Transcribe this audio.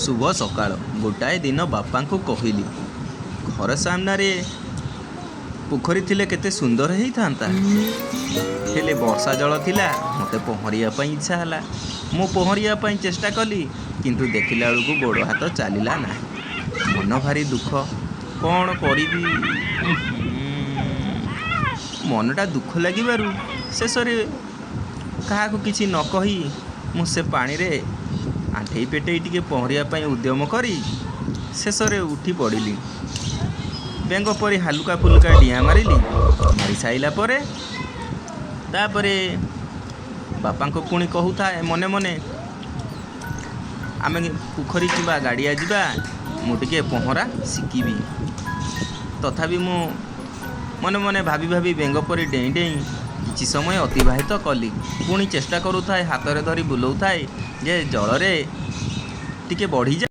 ଶୁଭ ସକାଳ। ଗୋଟାଏ ଦିନ ବାପାଙ୍କୁ କହିଲି, ଘର ସାମ୍ନାରେ ପୋଖରୀ ଥିଲେ କେତେ ସୁନ୍ଦର ହେଇଥାନ୍ତା। ହେଲେ ବର୍ଷା ଜଳ ଥିଲା, ମୋତେ ପହଁରିବା ପାଇଁ ଇଚ୍ଛା ହେଲା। ମୁଁ ପହଁରିବା ପାଇଁ ଚେଷ୍ଟା କଲି, କିନ୍ତୁ ଦେଖିଲା ବେଳକୁ ଗୋଡ଼ ହାତ ଚାଲିଲା ନାହିଁ। ମନ ଭାରି ଦୁଃଖ, କ'ଣ କରିବି? ମନଟା ଦୁଃଖ ଲାଗିବାରୁ ଶେଷରେ କାହାକୁ କିଛି ନ କହି ମୁଁ ସେ ପାଣିରେ ଆଣ୍ଠେଇ ପେଟେଇ ଟିକେ ପହଁରିବା ପାଇଁ ଉଦ୍ୟମ କରି ଶେଷରେ ଉଠି ପଡ଼ିଲି। ବେଙ୍ଗ ପରି ହାଲୁକା ଫୁଲୁକା ଡିଆଁ ମାରିଲି। ମାରି ସାରିଲା ପରେ ତାପରେ ବାପାଙ୍କୁ ପୁଣି କହୁଥାଏ ମନେ ମନେ, ଆମେ ପୋଖରୀ କିମ୍ବା ଗାଡ଼ିଆ ଯିବା, ମୁଁ ଟିକେ ପହଁରା ଶିଖିବି। ତଥାପି ମୁଁ ମନେ ମନେ ଭାବି ଭାବି ବେଙ୍ଗ ପରି ଡେଇଁ ଡେଇଁ କିଛି ସମୟ ଅତିବାହିତ କଲି। ପୁଣି ଚେଷ୍ଟା କରୁଥାଏ, ହାତରେ ଧରି ବୁଲଉଥାଏ ଯେ ଜଳରେ ଟିକେ ବଢ଼ିଯାଏ।